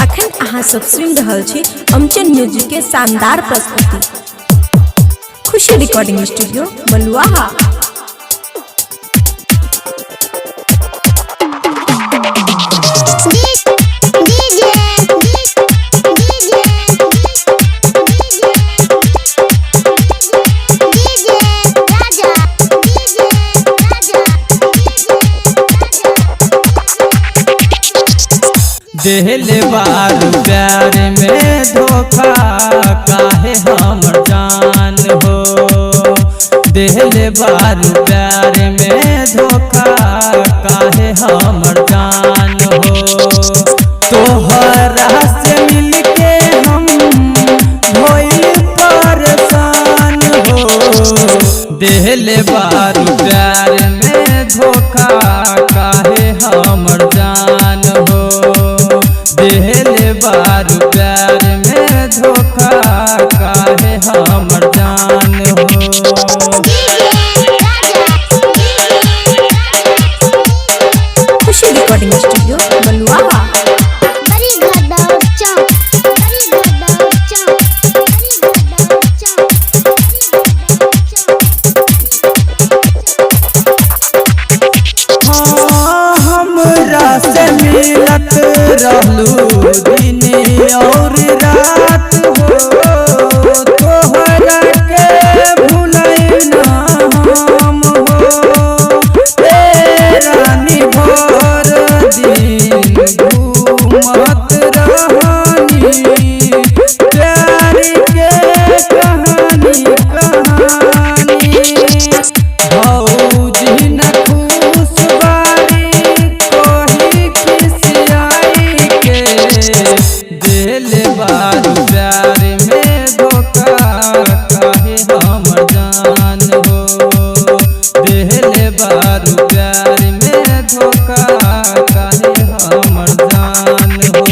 अखन अहाँ सब सुनि रहल छी अमचन म्यूजिक के शानदार प्रस्तुति। Khushi recording studio Baluaha. DJ DJ DJ Raja DJ Raja देहले बारू प्यार में धोखा काहे हमर जान हो। देहले बारू प्यार में धोखा काहे हमर जान हो। तोहरा से मिलके हम भइल परेशान हो। देहले बारू प्यार में धोखा काहे हमर जान हो। देहले बारू प्यार में धोखा काहे हमर जान हो। खुशी रिकॉर्डिंग स्टूडियो बलुआहा। बड़ी गदर चौक बड़ी गदर चौक बड़ी गदर चौक। हाँ, हमरा से मिलत रहलू दिन और रात हो। तोहरा के भुलई ना हम हो। ए रानी भर दिन घूमत रहनी प्यार के कहानी कहानी। भौजी न खुश बारी कोही खिसियाई के। दिल बारू प्यार में धोखा काहे हमर जान हो। दिल बारू प्यार में धोखा काहे हमर जान हो।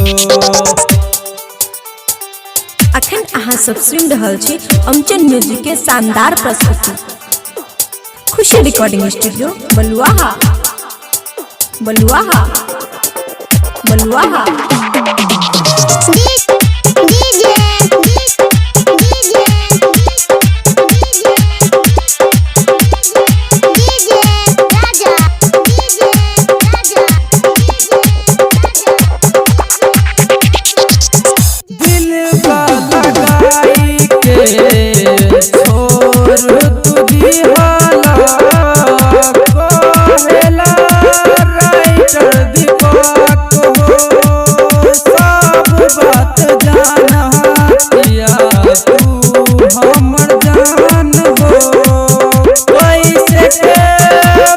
अखन अहाँ सब सुनि रहल छी अमचन म्यूजिक के शानदार प्रस्तुति। Khushi recording studio Baluaha Baluaha Baluaha. DJ DJ DJ Raja DJ Raja. दिल लगाई के छोड़ तू दिहाला कहेला राइटर दीपक हो। सब बात जानतिया तू हमर जान हो। कैसे के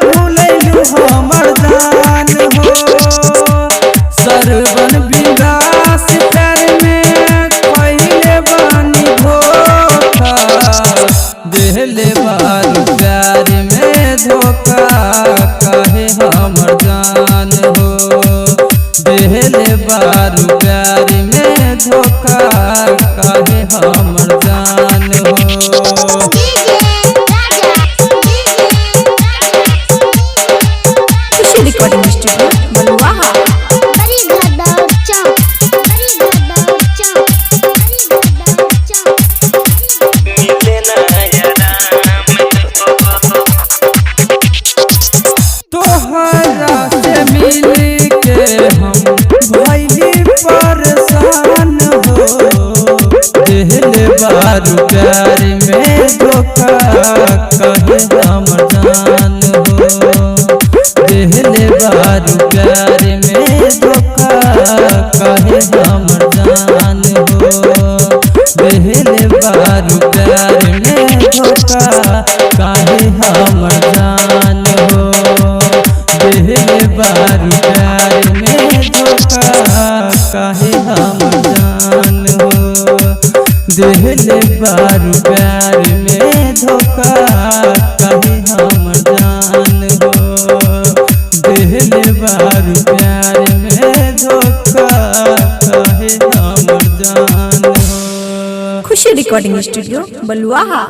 भूलैलू हमर जान हो। सरवन बिंदास प्यार में कइले बानी धोखा। देहले बारू प्यार में धोखा काहे हमर जान हो। देहले बारू प्यार में धोखा काहे हमर जान हो। खुशी रिकॉर्डिंग स्टूडियो बलुआहा। बड़ी गदर चौक बड़ी गदर चौक बड़ी गदर चौक। तोहरा से मिल के हम भइली परेशान हो। देहले बारू प्यार में धोखा काहे हमर जान हो। देहले बारू प्यार में धोखा काहे हमर जान हो। देहले बारू प्यार में धोखा काहे हमर जान हो। देहले बारू प्यार में धोखा काहे हमर जान हो। देहले बारू प्यार में धोखा काहे हमर जान हो। देहले बारू प्यार में धोखा काहे हमर जान हो। खुशी रिकॉर्डिंग स्टूडियो बलुआहा।